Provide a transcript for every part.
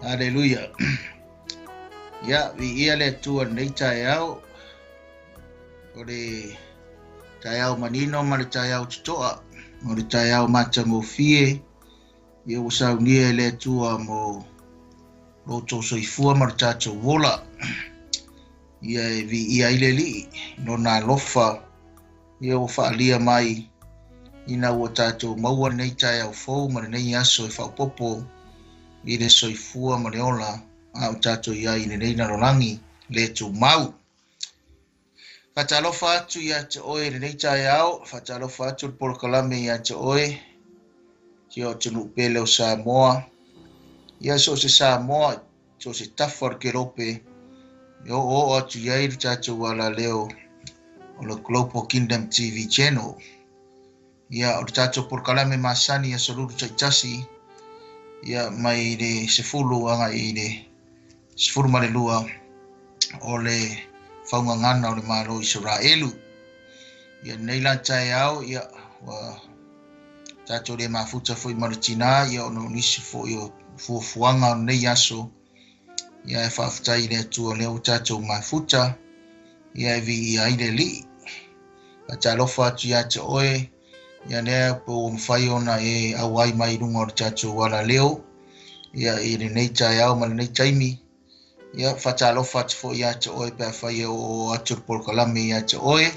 Aleluia. Ia, viia le Atua i lenei taeao, o le taeao manino ma le taeao totoa, o le taeao matagofie, ia ua saunia e le Atua mo lo outou soifua ma le tatou ola. Ia e viia ai le Alii, lona alofa, ia ua faaalia mai ina ua tatou maua lenei taeao fou ma lenei aso e faaopoopo i le soifua ma le ola a o tatou i ai i lenei lalolagi le tumau. Faatalofa atu ia te oe i lenei taeao, faatalofa atu le polokalame ia te oe, si o atunuu pele o Samoa, ia so o se Samoa, so o se tafa o le kelope, e oooo atu i ai le tatou alaleo o le Global Kingdom TV Channel. Ia, o le tatou polokalame masani i aso lulu taitasi, ia, mai le 10 agai i le 12 o le faugagana o le Malo o Isaraelu. Ia, lenei la taeao, ia, ua tatou le mafuta foi ma le tinā, ia, ona o nisi foi o fuafuaga o lenei aso, ia, e faafetai i le Atua lea ua tatou mafuta, ia, e viia ai le Alii. Faatalofa atu ia te oe, ia lea po ua mafai ona e auai mai i luga o le tatou alaleo, ia i lenei taeao ma lenei taimi. Ia, faatalofa atu foi ia te oe pe afai e oo atu le polokalame ia te oe,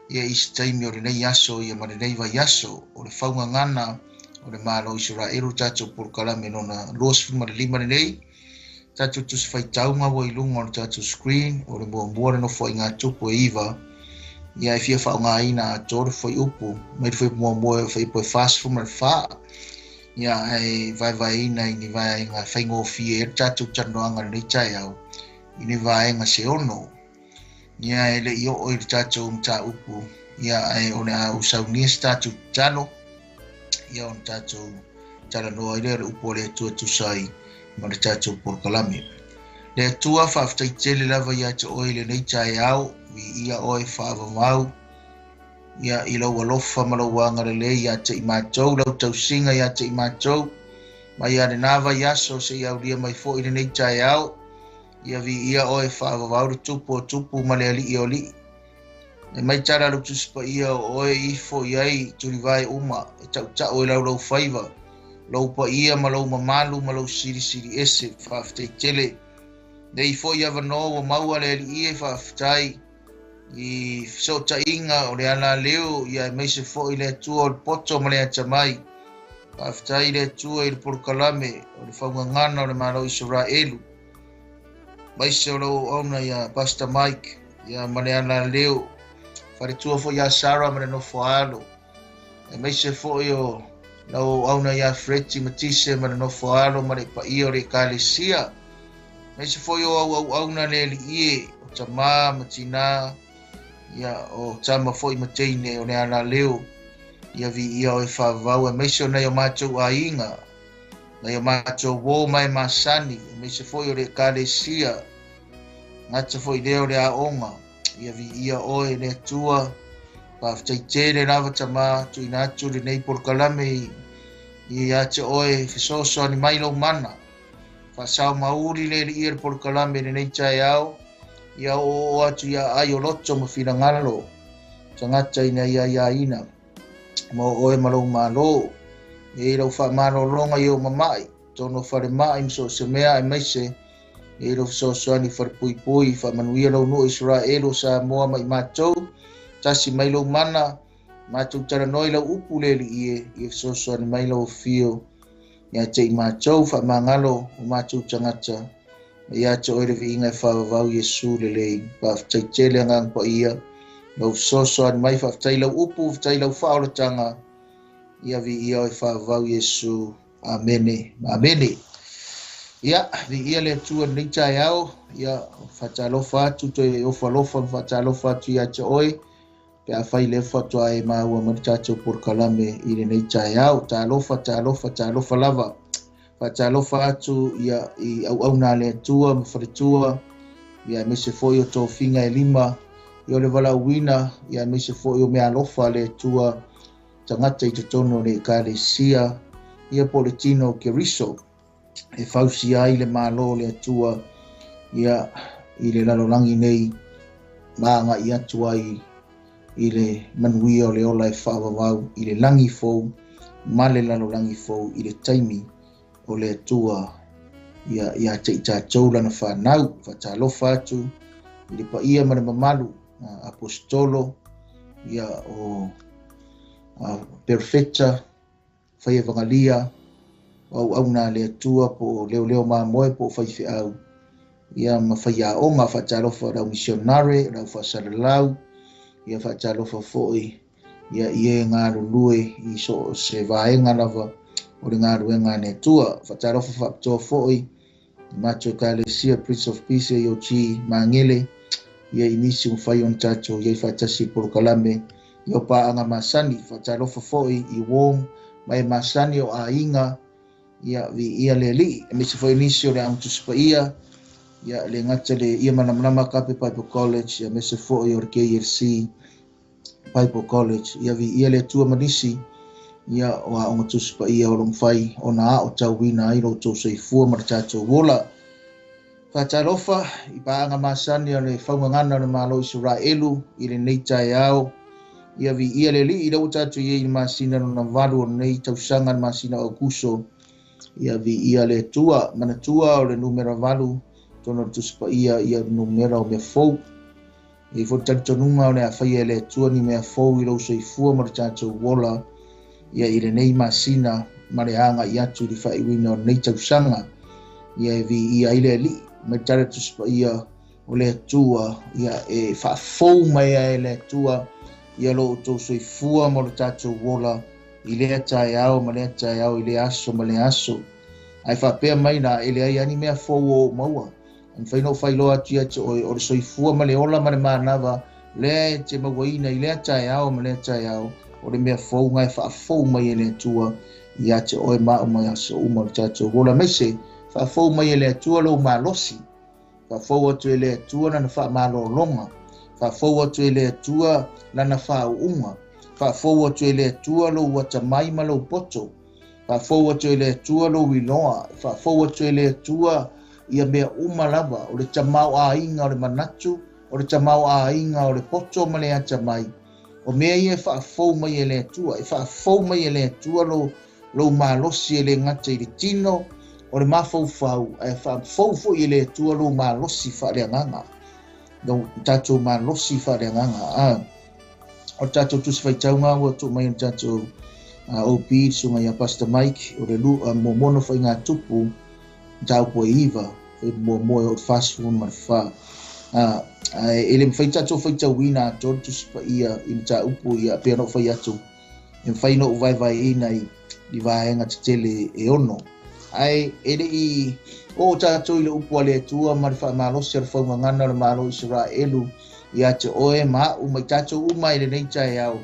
ia i se taimi o lenei aso ia ma lenei vaiaso, o le faugagana o le Malo o Isaraelu tatou polokalame lona 25 lenei. Tatou tusi faitauga ua i luga o le tatou screen, o le muamua le nofoaiga tupu e 9, ia e fia faaaogaina atoa le fuaiupu mai le fuaiupu muamua e fuaiupu e 44, ia e vaevaeina i ni vaega faigofie ai le tatou talanoaga lenei taeao i ni vaega se 6. Ia e le i oo i le tatou mataupu, ia ae o le a ou saunia se tatou tatalo, ia ona tatou talanoa ai lea o le upu a le Atua tusa ai ma le tatou polokalame. Le Atua, faafetai tele lava ia te oe i lenei taeao, viia oe faavavau, ia i lau alofa ma lau agalelei ia te i matou, lau tausiga ia te i matou, mai a lena vaiaso seia aulia mai foi lenei taeao, ia viia oe faavavau le tupu o tupu ma le alii o alii. E mai tala lau tusi paia o oe ifo i ai tulivae uma, e tautau e laulau faiva, lou paia ma lou mamalu ma lou silisili ese, faafetai tele. Nei foi avanoa ua maua le alii e faafetai i fesootaiga o le alaleo, ia aemaise foi le Atua o le poto ma le atamai. Faafetai le Atua i le polokalame o le faugagana o le Malo o Isaraelu, aemaise o lau auauna ia Pastor Mike, ia ma le alaleo, faletua foi ia Sarah ma le nofo alo, aemaise foi o lau auauna ia Freti Matise ma le nofo alo ma le paia o le Ekalesia, aemaise foi o au auauna le alii e, o tamā ma tinā, ia o tama foi ma teine o le alaleo, ia viia oe faavavau, aemaise o nai o matou aiga, nai o matou uo ma e masani, aemaise foi o le Ekalesia, gata foi lea o le aoga, ia viia oe le Atua. Faafetai tele lava tamā, tuuina atu lenei polokalame ia te oe, fesoasoani mai lou mana, faasao mauli le alii e le polokalame lenei taeao, ia oo atu ia ai o loto ma finagalo tagata ina ia aiaina mo oe ma lou malo, e lau faamalologa i ou mamai tonu o falemai ma so o se mea, aemaise e lau fesoasoani falepuipui, faamanuia lau nuu Isaraelu o Samoa ma i matou, tasi mai lou mana, matou talanoa i lau upu le alii e, ia fesoasoani mai lau afio ia te i matou, faamagalo o matou tagata, ia te oe le viiga e faavavau Iesu lelei. Faafetai tele agaga paia, lau fesoasoani mai, faafetai lau upu, faafetai lau faaolataga, ia viia oe faavavau Iesu. Amene, amene. Ia, viia le Atua i lenei taeao, ia faatalofa atu, toe ofo alofa ma faatalofa atu ia te oe, pe afai lea faatoa e maua mai le tatou polokalame i lenei taeao. Talofa, talofa, talofa lava. Faatalofa atu ia i auauna a le Atua ma faletua, ia aemaise foi o tofiga e 5, ia o le valaauina, ia aemaise foi o meaalofa a le Atua tagata i totonu o le Ekalesia, ia po o le tino o Keriso. E fausia ai le Malo o le Atua ia i le lalolagi nei ma agai atu ai i le manuia o le ola e faavavau i le lagi fou ma le lalolagi fou i le taimi o le Atua ia ia te i tatou lana fanau. Faatalofa atu i le paia ma le mamalu aposetolo ia o perofeta faievagalia o auauna a le Atua po o leoleo mamoe po o faifeau ia ma faiaoga. Faatalofa i le au misionare, le au faasalalau ia, faatalofa foi ia i e galulue i so o se vaega lava o le galuega a le Atua. Faatalofa faapitoa foi i matou Ekalesia Prince of Peace AOG Magele ia i nisi ua mafai ona tatou i ai faatasi i polokalame ia o paaga masani. Faatalofa foi i Wong ma e masani o aiga ia, viia le Alii, aemaise foi nisi o le Aoga Tusi Paia ia le gata le ia Malamalama Agape Bible College, aemaise foi o le KLC Bible College ia, viia le Atua, ma nisi ia o Aoga Tusi Paia o lo o mafai ona aotauina ai lo outou soifua ma le tatou ola. Faatalofa i paaga masani o le faugagana o le Malo Isaraelu i lenei taeao ia, viia le Alii. Ua tatou i ai i le masina lona 8 o lenei tausaga, le masina o Aokuso ia, viia le Atua. Manatua o le numera 8 tonu o le Tusi Paia ia numera o mea fou. E foi talitonuga o le a faia e le Atua ni mea fou i lou soifua ma le tatou ola ia i lenei masina ma le agai atu i le faaiuina o lenei tausaga ia, e viia ai le Alii. Mai tala Tusi Paia o le Atua ia e faafou mai ai e le Atua ia lo outou soifua ma le tatou ola i lea taeao ma lea taeao, i lea aso ma lea aso. Ae faapea mai la e leai lava ni mea fou o ou maua, e mafai ona ou faailoa atu ia te oe o le soifua ma le ola ma le manava lea e te mauaina i lea taeao ma lea taeao, o le mea fou na e faafou mai e le Atua ia te oe ma au mai aso uma o le tatou ola. Aemaise faafou mai e le Atua lou malosi, faafou atu e le Atua lana faamalologa, faafou atu e le Atua lana faauuga, faafou atu e le Atua lou atamai ma lou poto, faafou atu e le Atua lou iloa, faafou atu e le Atua ia mea uma lava o le tamaoaiga o le manatu, o le tamaoaiga o le poto ma le atamai. O mea ia e faafou mai e le Atua, e faafou mai e le Atua lou malosi e le gata i le tino o le mafaufau, ae faafou foi e le Atua lou malosi faaleagaga, lou tatou malosi faaleagaga. O le tatou Tusi Faitauga ua tuu mai o le tatou OP, le susuga ia Pastor Mike, o le Muamua Faigatupu, mataupu e 9, muamua e oo i le 44. E le mafai tatou faitauina atoa le Tusi Paia i mataupu ia, pei ona ou fai atu, e mafai ona ou vaevaeina i vaega tetele e 6. Ae e le i oo tatou i le upu a le Atua ma le faamalosi o le faugagana o le Malo Isaraelu ia te oe ma au ma i tatou uma i lenei taeao,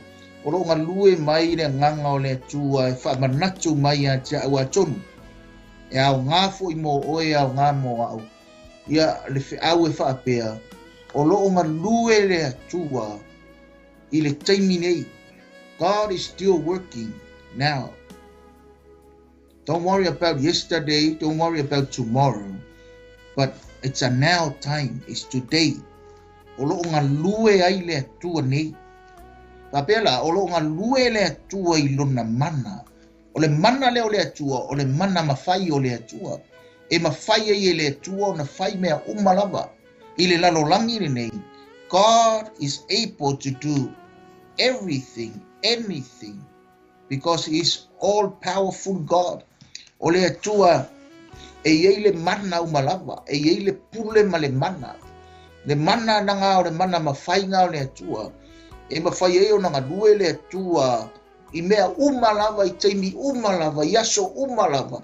o lo o galue mai le agaga o le Atua e faamanatu mai ia te au, atonu e aoga foi mo oe, e aoga mo au ia le feau e faapea o lo o galue le Atua i le taimi nei. God is still working now. Don't worry about yesterday, don't worry about tomorrow, but it's a now time, it's today. O lo o galue ai le Atua nei. Faapea la, o lo o galue le Atua i lona mana. O le mana lea o le Atua, o le mana mafai o le Atua. E mafai ai e le Atua ona fai mea uma lava i le lalolagi lenei. God is able to do everything, anything, because He is all powerful God. O le Atua e iai le mana uma lava, e iai le pule ma le mana. Le mana na o le mana mafaiga o le Atua. E mafai ai ona galue le Atua i mea uma lava, i taimi uma lava, i aso uma lava.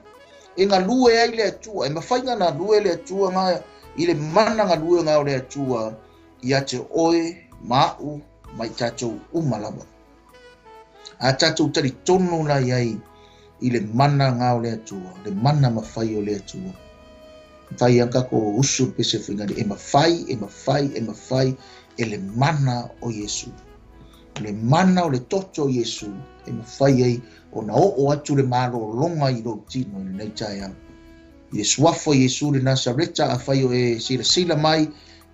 E galue ai le Atua, e mafai ona galue le Atua nga i le mana galue nga o le Atua ia te oe ma au ma i tatou uma lava. A tatou talitonu la iai i le mana nga o le Atua, le mana mafai o le Atua. Mafai a kako usu pese fuinga e mafai, e mafai, e mafai e le mana o Iesu. Le mana o le toto o Iesu e mafai ai ona oo atu le malologa i lou tino i lenei taeao. I le suafa o Iesu le Nasareta, afai o e silasila mai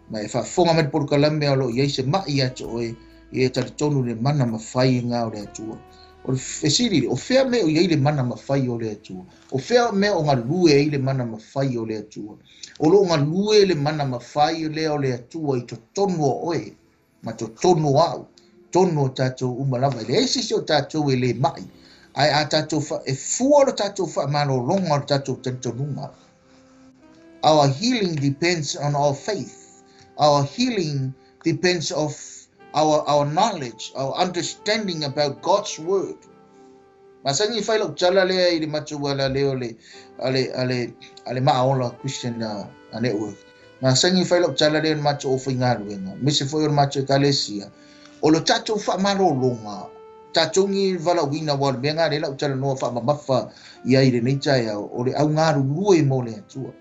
ma e faafofoga mai le polokalame o lo o i ai se mai ia te oe, ia e talitonu i le mana mafai o le Atua. O le fesili, o fea mea o i ai le mana mafai o le Atua? O fea mea o galue ai le mana mafai o le Atua? O lo o galue le mana mafai lea o le Atua i totonu o oe, ma totonu o au, tonu o tatou uma lava. E leai se isi o tatou e le mai, ae a tatou e fua lo tatou faamalologa o le tatou talitonuga. Our healing depends on our faith. Our healing depends of our knowledge, our understanding about God's word. Masani fai lau tala lea i le matou ala lea o le ale ale ale Maaola Christian Network. Masani fai lau tala lea o le matou aufaigaluega, aemaise foi o le matou ekalesia. O le tatou faamalologa, tatou ni valaauina ua o le mea lena lea lau talanoa faamamafa i ai i lenei taeao, o le augalulue mo le Atua.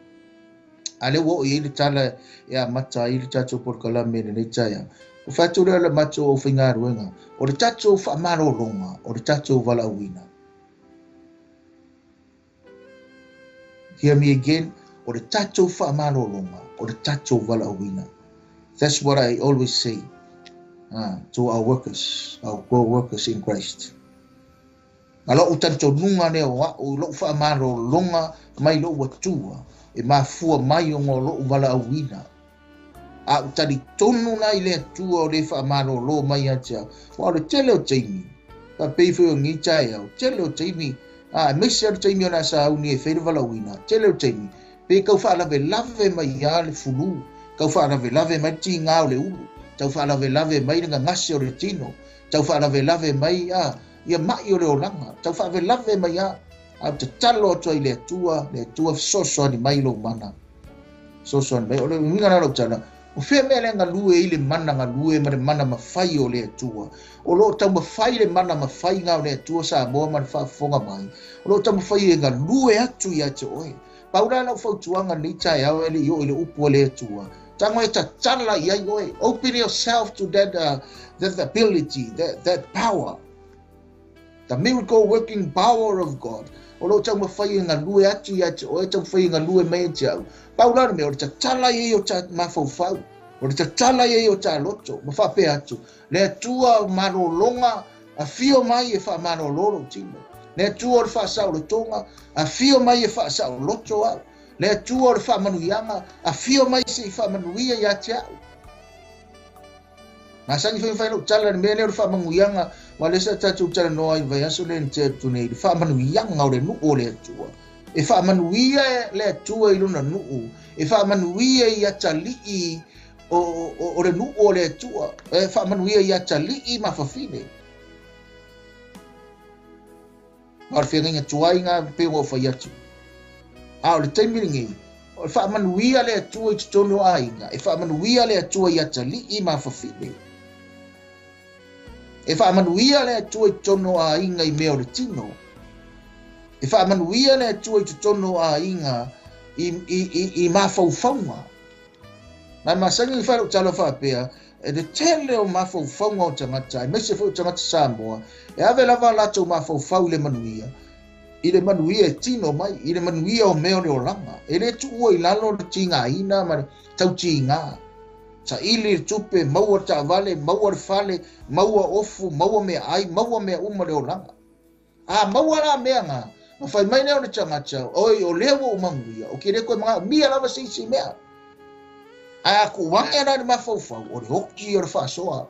A lea ua oo i ai le tala e amata ai le tatou polokalame i lenei taeao. O fai atu lea o le matou aufaigaluega, o le tatou faamalologa, o le tatou valaauina. Hear me again, o le tatou faamalologa, o le tatou valaauina. That's what I always say to our workers, our co-workers in Christ. Ma lou talitonuga lea o au, lou faamalologa mai lou Atua, e mafua mai ona o lou valaauina. A ou talitonu la i le Atua o le faamalolo mai ia te au. Aua o le tele o taimi, faapei foi o lenei taeao, tele o taimi, aemaise lava le taimi o le a sauni e fai le valaauina, tele o taimi, pe tau faalavelave mai ia le fulu, tau faalavelave mai le tiga o le ulu, tau faalavelave mai le gagase o le tino, tau faalavelave mai ia mai o le olaga, tau faalavelave mai ia. A ou tatalo atu ai i le Atua, le Atua fesoasoani mai lou mana. Fesoasoani mai. O le uiga lena o lau tala, o fea mea lea galue ai le mana galue ma le mana mafai o le Atua. O lo o taumafai le mana mafaiga o le Atua Samoa ma le faafofoga mai. O lo o taumafai e galue atu ia te oe. Pau la lau fautuaga lenei taeao e le i oo i le upu a le Atua. Tago e tatala i ai oe. Open yourself to that ability, that power. The miracle working power of God. O lo o taumafai e galue atu ia te oe, taumafai e galue mai ia te au. Pau la le mea, o le tatala i ai o ta mafaufau. O le tatala i ai o ta loto. Ma faapea atu, le Atua o malologa, afio mai e faamalolo lou tino. Le Atua o le faasaolotoga, afio mai e faasaoloto au. Le Atua o le faamanuiaga, afio mai se i faamanuia ia te au. Masani foi fai lau tala le mea lea o le faamanuiaga, aua o lea sa tatou talanoa i le vaiaso lea na tea atu nei, le faamanuiaga o le nuu o le Atua. E faamanuia le Atua i lona nuu, e faamanuia i atalii o le nuu o le Atua, e faamanuia i atalii ma fafine. Ma o le feagaiga tuai lena pei ona ou fai atu. A o le taimi lenei, o le faamanuia le Atua i totonu o aiga, e faamanuia le Atua i atalii ma fafine. E faamanuia le Atua i totonu o aiga i mea o le tino. E faamanuia le Atua i totonu o aiga i mafaufauga. Ma masani i fai lau tala faapea, le tele o mafaufauga o tagata, aemaise foi o tagata Samoa, e ave lava latou mafaufau i le manuia, i le manuia e tino mai, i le manuia o mea o le olaga. E le tuua i lalo le tigaina ma le tautiga. Saili le tupe, maua le taavale, maua le fale, maua ofu, maua meaai, maua mea uma le olaga. A maua la mea na, ma fai mai lea o le tagata, oi, o lea ua ou manuia, ou te le toe manaomia lava se isi mea. Ae a tuu ane la i le mafaufau, o le oti o le faasoa,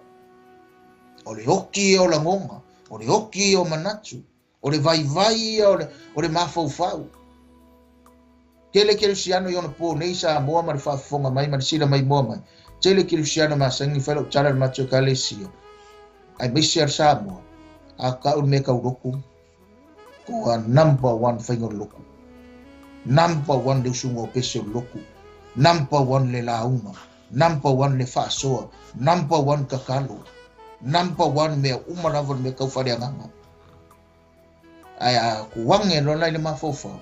o le oti o lagona, o le oti o manatu, o le vaivai ia o le mafaufau. Tele kerisiano i ona po nei Samoa ma le faafofoga mai ma le sila maimoa mai. Tele kerisiano masani fai lau tala i le matou ekalesia, aemaise lava le Samoa, a tau le mea tau lotu, ua number one faiga o le lotu. Number one le usuga o pese o le lotu. Number one le lauga. Number one le faasoa. Number one tatalo. Number one mea uma lava le mea tau faaleagaga. Ae a kuage loa la i le mafaufau,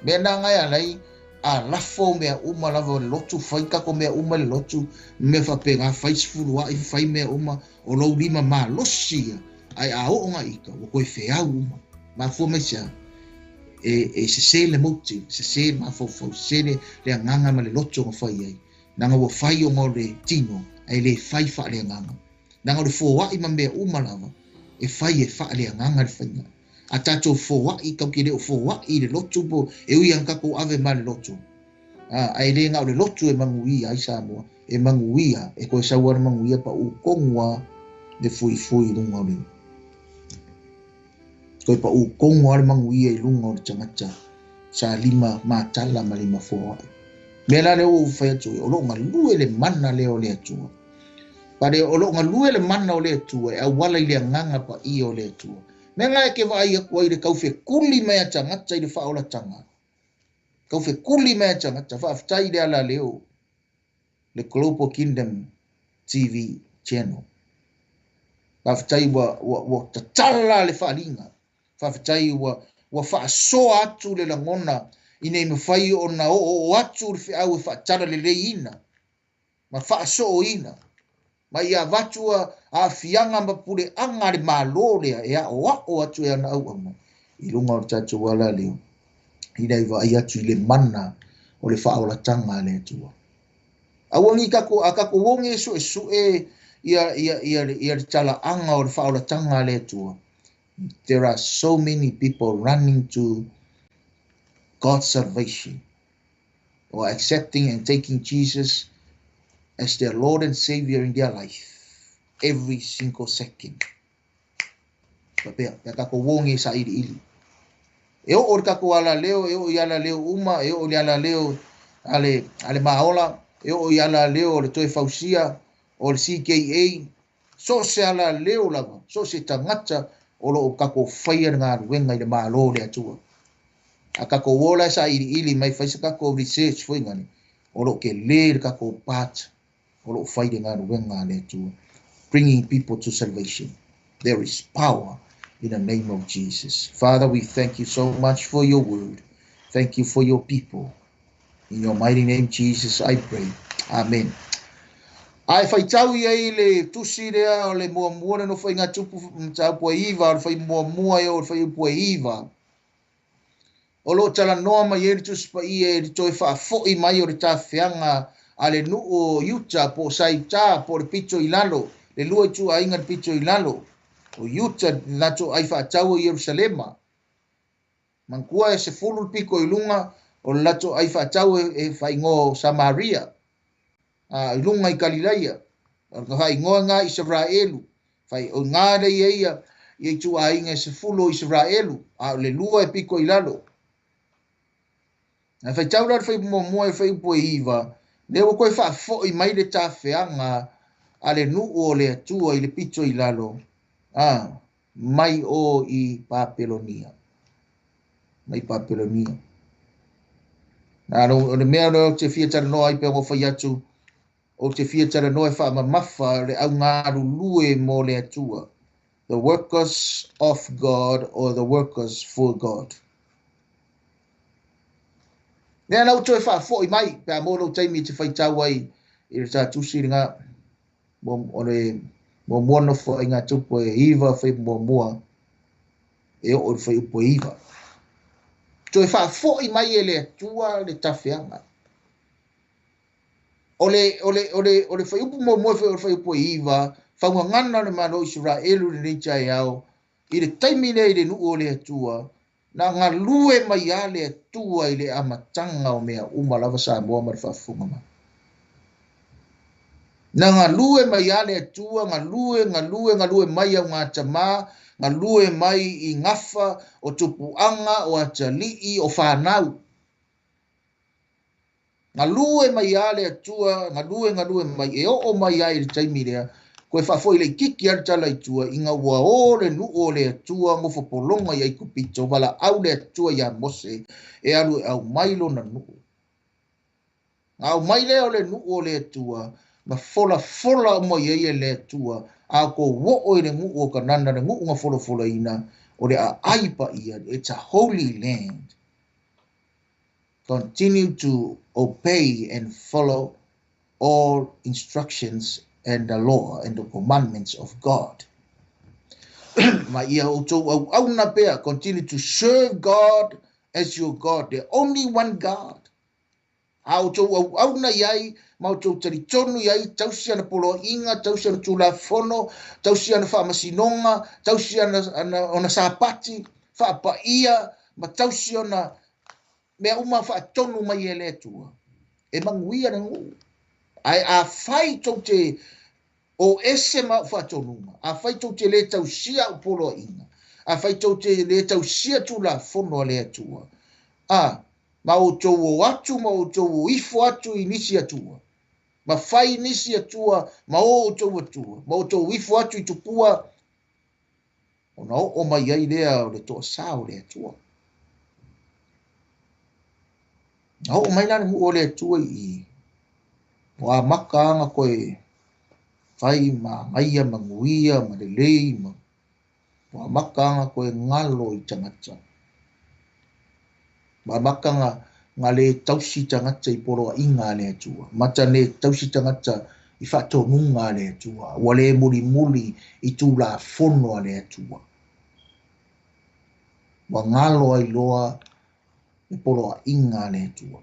mea na ngai alai a lafo mea uma lava o le lotu, fai kako mea uma i le lotu, mea faapena, fai sefuluai, fai mea uma, o lou lima malosi ia, ae a oo nga ita, ua toe feau uma. Mafua mai se a? E sese le motive, sese le mafaufau, sese le agaga ma le loto na fai ai. Leaga ua fai ona o le tino, ae le fai faaleagaga. Leaga o le foai ma mea uma lava, e fai e faaleagaga le faiga. A tatou foai, tatou te le o foai i le lotu po, e ui lava ina tatou ave ma le lotu, ae le na o le lotu e manuia ai Samoa, e manuia, e toe sau lava le manuia pau tonu lava le fuifui i luga o le toe pau tonu lava le manuia i luga o le tagata sa lima matala ma lima foai. Mea la lea ua ou fai atu ai, o lo o galue le mana lea o le Atua. Pale, o lo o galue le mana o le Atua e auala i le agaga paia o le Atua. Mea la e te vaai atu ai i le taufekuli mai a tagata i le faaolataga. Taufekuli mai a tagata, faafetai i le alaleo, le Global Kingdom TV channel. Faafetai ua tatala le faaliga. Faafetai ua faasoa atu le lagona ina ia mafai ona oooo atu le feau e faatalaleleiina ma faasooina ma ia avatu aafiaga ma puleaga a le Malo lea e aoao atu e ana auauna i luga o le tatou alaleo ina ia vaai atu i le mana o le faaolataga a le Atua. Aua ne i tatou, a tatou o nei e suesue ia le talaaga o le faaolataga a le Atua. There are so many people running to God's salvation or accepting and taking Jesus as their Lord and Savior in their life every single second. Faapea, pe a tatou o nei e sailiili. E oo i le tatou alaleo, e oo i alaleo uma, e oo i le alaleo a le Maola, e oo i alaleo o le Toe Fausia, o le CKA, so o se alaleo lava, so o se tagata o lo o tatou faia le galuega i le Malo o le Atua. A tatou o la e sailiili mai fai se tatou research foi ngane, o lo o tele le tatou part o lo o fai le galuega a le Atua. Bringing people to salvation. There is power in the name of Jesus. Father, we thank you so much for your word. Thank you for your people. In your mighty name, Jesus, I pray. Amen. Ae faitau ia i le tusi lea o le muamua le Nofoaiga Tupu mataupu e 9, o le fai muamua e o le fuaiupu e 9. O lo o talanoa mai ai le Tusi Paia i le toe faafoi mai o le tafeaga a le nuu o Iuta po o Saiuta po o le pito i lalo, le lua ituaiga le pito i lalo o Iuta le latou ai faatau o Ierusalema. Manatua e 10 le pito i luga o le latou ai faatau e faaigoa o Samaria, i luga i Kalilaia. O le faaigoa lena Isaraelu. O ina lea i ai ia ituaiga e 10 o Isaraelu, a o le lua e pito i lalo. Ae faitau la le fai muamua e fuaiupu e 9, lea ua toe faafoi mai le tafeaga a le nuu o le Atua i le pito i lalo, mai o i Papelonia. Mai Papelonia. O le mea lea ou te fia talanoa ai pe ona fai atu, ou te fia talanoa e faamamafa le augalulue mo le Atua. The workers of God or the workers for God. Lea na ou toe faafoi mai, pe a maua lou taimi te faitau ai i le tatusi lena, o le muamua Nofoaiga Tupu e 9, fai muamua e oo i le fuaiupu e 9. Toe faafoi mai e le Atua le tafeaga. O le fuaiupu muamua o le fuaiupu e 9, faugagana o le Malo o Isaraelu lenei taeao, i le taimi lea i le nuu o le Atua, na galue mai a le Atua i le amataga o mea uma lava Samoa ma le faafofoga mai. Na galue mai a le Atua, galue, galue, galue mai au gatama, galue mai i gafa o tupuaga, o atalii, o fanau. Galue mai a le Atua, galue, galue mai, e oo mai ai i le taimi lea, koe faafoi laitiiti a le tala i tua, ina ua o le nuu o le Atua gofopologa i Aikupito, valaau le Atua iā Mose e alu e aumai lona nuu. Na aumai lea o le nuu o le Atua, na folafola uma i ai e le Atua, a tou oo i le nuu o Kanana, le nuu na folafolaina, o le aai paia, it's a holy land. Continue to obey and follow all instructions and the law and the commandments of God. Ma ia outou auauna pea, continue to serve God as your God, the only one God. A outou auauna i ai, ma outou talitonu i ai, tausi ana poloaiga, tausi ana tulafono, tausi ana faamasinoga, tausi ana, ana, ona sapati, faapaia, ma tausi ona mea uma faatonu mai e le Atua, e manuia le nuu. Ae afai tou te o ese ma au faatonuga, afai tou te le tausia au poloaiga, afai tou te le tausia tulafono a le Atua, a, ma outou o atu ma outou o ifo atu i nisi atua, ma fai nisi atua ma o outou atua, ma outou ifo atu i tupua, ona oo mai ai lea o le toasā o le Atua. Na oo mai la le nuu o le Atua i i, ua amata lava ona toe fai ma agaia manuia ma lelei ma ua amata lava ona toe galo i tagata. Ua amata ona na le tausi tagata i poloaiga a le Atua, amata le tausi tagata i faatonuga a le Atua, ua le mulimuli i tulafono a le Atua. Ua galo ai loa le poloaiga a le Atua.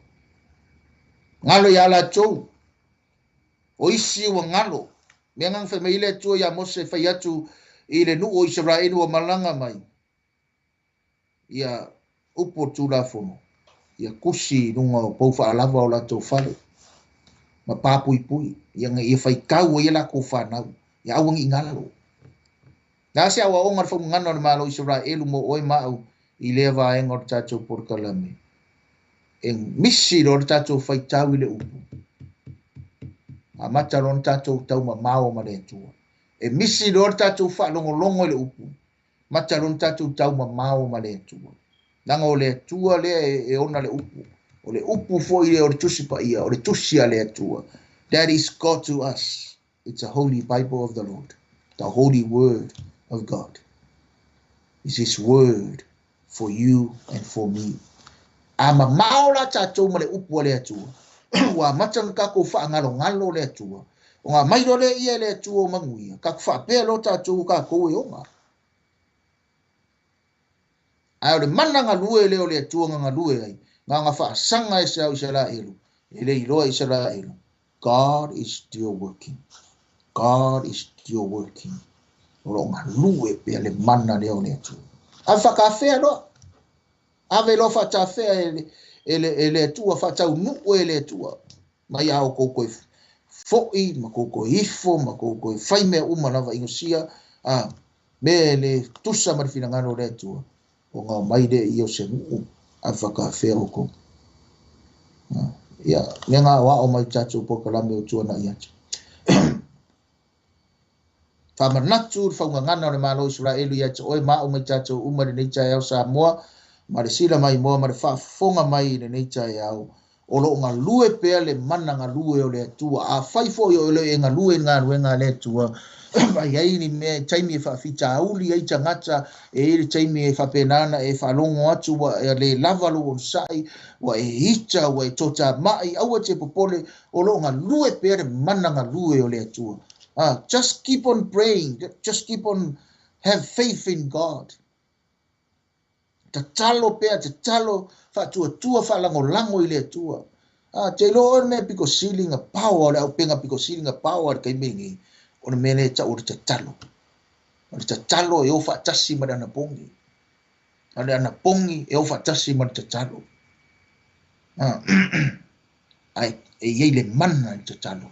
Galo ia latou, o isi ua galo. Mea na fai mai le Atua ia Mose fai atu i le nuu o Isaraelu ua malaga mai, ia upu o le Tulafono, ia tusi i luga o pou faalava o latou fale, ma papuipui, ia ina ia faitau ai a latou fanau, ia aua ne i galo. O le a se aoaoga o le faugana o le Malo o Isaraelu mo oe ma au i lea vaega o le tatou polokalame? E misi loa le tatou faitau i le upu, amata loa ona tatou taumamao ma le Atua. E misi loa le tatou faalogologo i le upu, mata loa ona tatou taumamao ma le Atua. Leaga o le Atua lea e ona le upu. O le upu foi lea o le Tusi Paia, o le Tusi a le Atua. That is God to us. It's a holy Bible of the Lord. The holy word of God. It's his word for you and for me. A mamao la tatou ma le upu a le Atua, ua amata ona tatou faagalogalo le Atua. Ona aumai loa lea ia e le Atua o manuia, tatou faapea loa tatou o tatou e ona. Ae o le mana galue lea o le Atua na galue ai, na ona faasaga ese au Isaraelu, e le iloa e Isaraelu. God is still working. God is still working. O lo o galue pea le mana lea o le Atua. Ave faatafea loa. Ave loa faatafea e le, e le, e le Atua, faataunuu e le Atua. Mai a outou toe foi, ma tou toe ifo, ma tou toe fai mea uma lava inosia, a, mea e le tusa ma le finagalo o le Atua, ona omai lea ia o se nuu, ave faatafea outou. Ia, mea na aoao mai tatou polokalame o tuanai atu. Faamanatu le faugagana o le Malo o Isaraelu ia te oe ma au ma i tatou uma i lenei taeao Samoa, ma le sila maimoa ma le faafofoga mai i lenei taeao. O lo o galue pea le mana galue o le Atua. Afai foi o le e galue i le galuega a le Atua, a i ai ni mea i taimi e faafitauli ai tagata, e i ai le taimi e faapena ona e faalogo atu ua e le lava lou onosai, ua e ita, ua e toatamai, aua e te popole, o lo o galue pea le mana galue o le Atua. Just keep on praying, just keep on have faith in God. Tatalo pea, tatalo, faatuatua, faalagolago i le Atua. Te iloa oe le mea pito sili na power, o le auupega pito sili na power i le taimi lenei, o le mea lea e tau o le tatalo. O le tatalo e o faatasi ma le anapogi. A o le anapogi e o faatasi ma le tatalo. Ae e i ai le mana i le tatalo.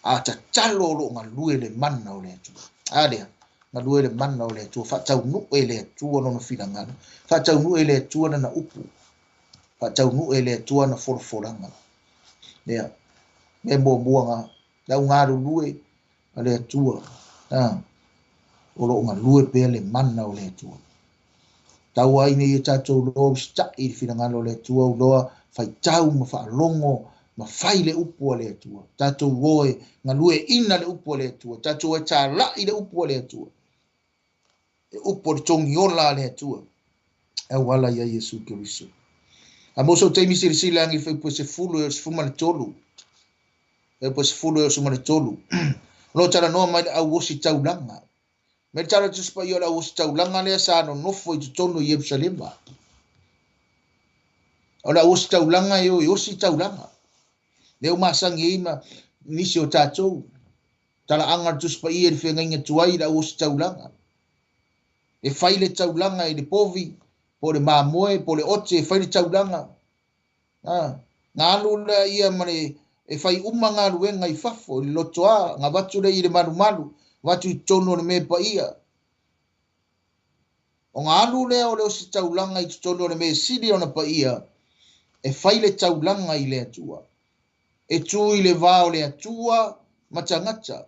A tatalo o lo o galue le mana o le Atua. A lea, galue le mana o le Atua, faataunuu e le Atua lona finagalo, faataunuu e le Atua lana upu, faataunuu e le Atua ana folafolaga. Lea, mea muamua na, le au galulue a le Atua, a, o lo o galue pea le mana o le Atua. Tau ai ina ia tatou loa usitai i le finagalo o le Atua, uloa faitau ma faalogo ma fai le upu a le Atua. Tatou o e galueaiina le upu a le Atua. Tatou o e talai le upu a le Atua. E upu o le togiola a le Atua e auala ia Iesu Keriso. A mo sou taimi silasila ane i le fuaiupu e 10 e 13. Fuaiupu e 10 e 13. O lo o talanoa mai le au ositaulaga. Me le tala Tusi Paia o le au ositaulaga lea sa nonofo i totonu o Ierusalema. O le au ositaulaga e o e osi taulaga. Lea ua masani ai ma nisi o tatou. Talaaga o le Tusi Paia i le feagaiga tuai i le au ositaulaga. E fai le taulaga i le povi, po o le mamoe, po o le ote, e fai le taulaga. Na alu lea ia ma le e fai uma galuega i fafo, i le lotoa, na avatu lea i le malumalu, avatu i totonu o le mea paia. Ona alu lea o le ositaulaga i totonu o le mea sili ona paia, e fai le taulaga i le Atua. E tu i le va o le Atua ma tagata,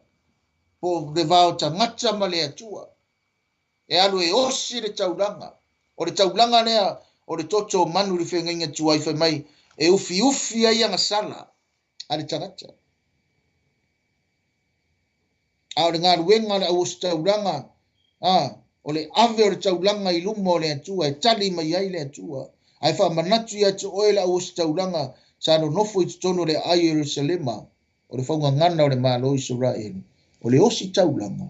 po o le va o tagata ma le Atua. E alu e osi le taulaga. O le taulaga lea o le toto o manu i le feagaiga tuai fai mai e ufiufi ai agasala a le tagata. A o le galuega a le au ositaulaga, o le ave o le taulaga i luma o le Atua e tali mai ai le Atua. Ae faamanatu ia te oe le au ositaulaga sa nonofo i totonu o le aai o Ierusalema, o le faugagana o le Malo o Isaraelu, o le ositaulaga,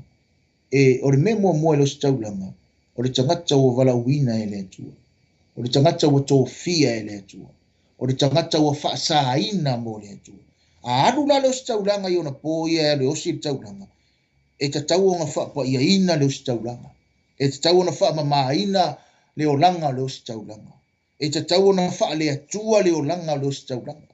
e, o le mea muamua i le ositaulaga, o le tagata ua valaauina e le Atua, o le tagata ua tofia e le Atua, o le tagata ua faasaina mo le Atua. A alu la le ositaulaga i ona po ia e alu e osi le taulaga, e tatau ona faapaiaina le ositaulaga, e tatau ona faamamaina le olaga o le ositaulaga, e tatau ona faaleatua le olaga o le ositaulaga.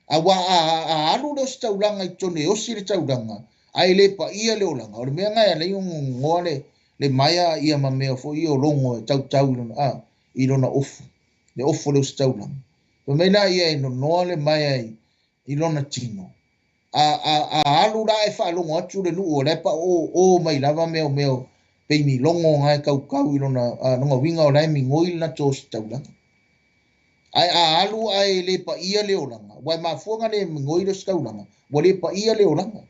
Aua a alu le ositaulaga i totonu e osi le taulaga, ae le paia le olaga, o le mea lena e ala ai ona nonoa le maea ia ma mea foi ia o logo e tautau i lona ofu, le ofu o le ositaulaga. Fai mai laia e nonoa le maea i lona tino. A alu la e faalogo atu le nuu o la e paooo mai lava mea o mea o pei ni logo na e tautau i lona uiga o la e migoi le latou ositaulaga. Ae a alu ae le paia le olaga, ua e mafua ona le migoi le ositaulaga, ua le paia le olaga.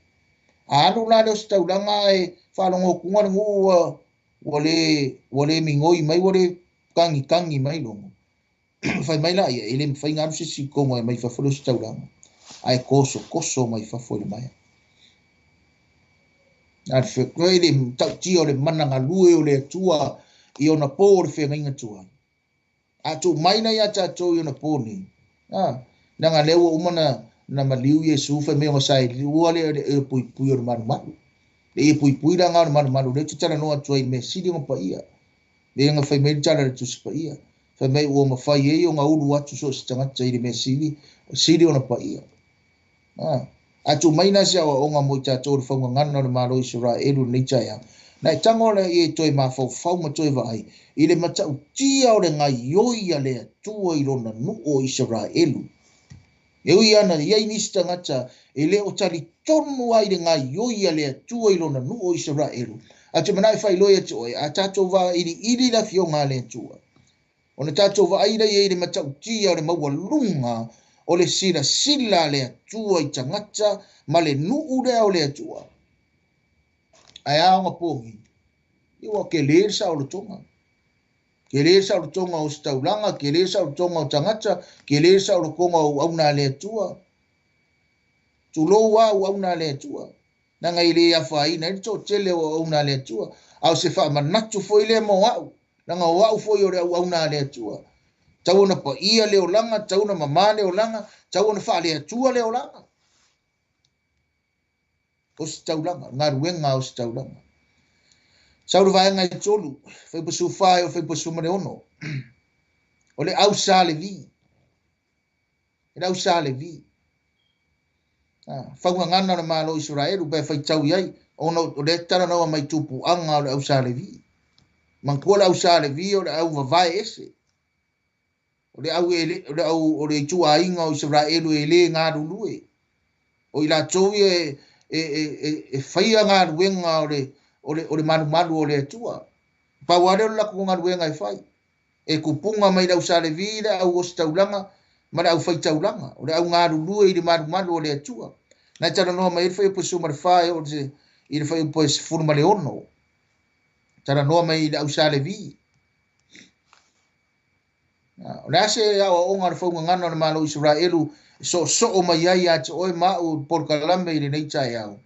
A alu la le ositaulaga ae faalogo atuga le nuu ua le migoi mai, ua le tagitagi mai logo, fai mai laia, e le mafai ona alu se isi i totonu e aumai fafo le ositaulaga, ae tosotoso mai fafo i le maea. A le matautia o le mana galue o le Atua i ona po o le feagaiga tuai. A tuu mai la ia tatou i ona po nei, leaga lea ua uma na maliu Iesu fai mai ona saelua le ie puipui o le malumalu. Le ie puipui la nga o le malumalu, lea ou te talanoa atu ai i le mea sili ona paia. Lea na fai mai le tala i le Tusi Paia, fai mai ua mafai ai ona ulu atu so o se tagata i le mea sili, sili ona paia. A tuu mai la se aoaoga mo i tatou o le faugagana o le Malo o Isaraelu i lenei taeao, na e tago lea ia e toe mafaufau ma toe vaai i le matautia o le gaioi a le Atua i lona nuu o Isaraelu. E ui lava na i ai nisi tagata e le o talitonu lava i le gaioi a le Atua i lona nuu o Isaraelu, ae ou te manao e faailoa ia te oe, a tatou vailiili le Afioga a le Atua, Ona tatou vaai lea i le matautia o le maualuga o le silasila a le Atua i tagata ma le nuu lea o le Atua. Ae a ona pogi? Ia ua tele le saolotoga. Tele le saolotoga o ositaulaga, tele le saolotoga o tagata, tele le saolotoga o auauna a le Atua. Tulou lava auauna a le Atua. Leaga e le afaina ai le toatele o auauna a le Atua. A o se faamanatu foi lea mo au, leaga o au foi o le auauna a le Atua. Tau ona paia le olaga, tau ona mama le olaga, tau ona faale-Atua le olaga. Ositaulaga, galuega a ositaulaga. Sau le vaega e 3, fuaiupu 14 e oo i le fuaiupu 16. O le au Sa Levi. E le au Sa Levi. Faugagana o le Malo o Isaraelu pe faitau i ai, ona o lea talanoa mai tupuaga o le au Sa Levi. Manatua le au Sa Levi o le au vavae ese. O le au, o le au, o le ituaiga o Isaraelu e le galulue. O i latou ia e faia galuega o le malumalu o le Atua. Pau lava lea o le latou galuega e fai. E tupuga mai le au Sa Levi, le au ositaulaga ma le au faitaulaga, o le au galulue i le malumalu o le Atua. Na e talanoa mai ai le fuaiupu 14 e oo i le fuaiupu 16. Talanoa mai i le au Sa Levi. O le a se aoaoga a le faugagana o le Malo o Isaraelu e soosoo mai ai ia te oe ma au polokalame i lenei taeao?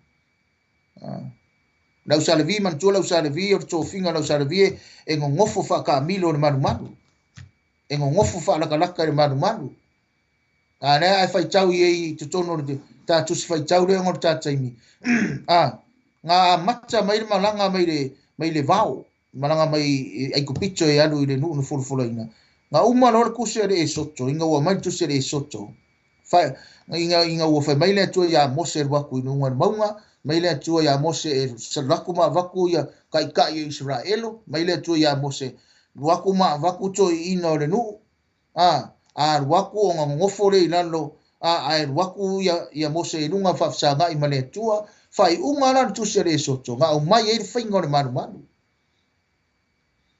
Le au Sa Levi, manatua le au Sa Levi, o le tofiga o le au Sa Levi e nonofo faataamilo i le malumalu. E gogofo faalakalaka i le malumalu. A lea ae faitau i ai i totonu o le ta tusi faitau lea ona o le ta taimi. A, na amata mai le malaga mai le, mai le vao, malaga mai Aikupito e alu i le nuu na folafolaina. Na uma loa le tusi a le Esoto, ina ua aumai le tusi a le Esoto, fa, ina, ina ua fai mai le Atua ia Mose e alu atu i luga o le mauga, mai le Atua ia Mose e alu atu ma avatu ia taitai o Isaraelu, mai le Atua ia Mose alu atu ma avatu toeaiina o le nuu, a, a alu atu ona nonofo lea i lalo, a, ae alu atu ia, ia Mose i luga faafesagai ma le Atua, faaiuga la le tusi a le Esoto, na aumai ai le faiga o le malumalu.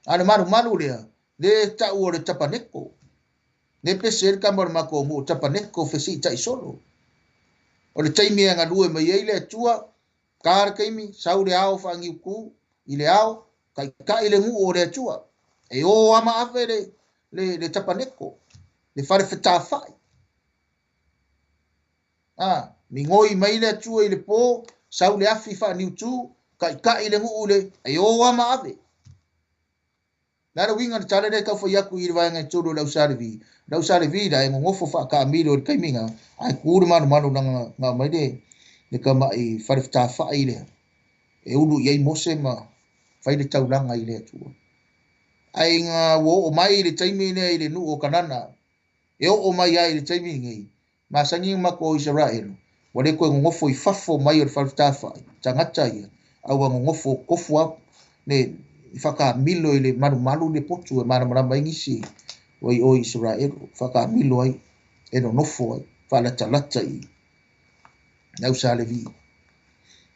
A le malumalu lea, le tau o le tapaneko, le pese ai le tama o le matou nuu, tapaneko fesiitai solo. O le taimi e galue mai ai le Atua, ta le taimi, sau le ao faaniutu i le ao, taitai le nuu o le Atua. E o ama ave le, le, le tapaneko, le fale fetafai. A, migoi mai le Atua i le po, sau le afi faaniutu, taitai le nuu le, e o ama ave. Le a le uiga o le tala lea e tau fai atu i le vaega e tolu o le au Sa Levi? O le au Sa Levi la e nonofo faataamilo i le taimi na, ae tu le malumalu leaga na aumai le, le tamai fale fetafai lea e ulu i ai Mose ma fai le taulaga i le Atua. Ae ina ua oo mai le taimi lea i le nuu o Kanana, e oo mai ai i le taimi lenei, Masani ona matou o Isaraelu, ua le toe nonofo i fafo mai o le fale tafai, tagata ia, a ua nonofo tofu a le faataamilo i le malumalu le potu e malamalama ai nisi ua i o i Isaraelu, faataamilo ai, e nonofo ai, faalatalata i le au Sa Levi.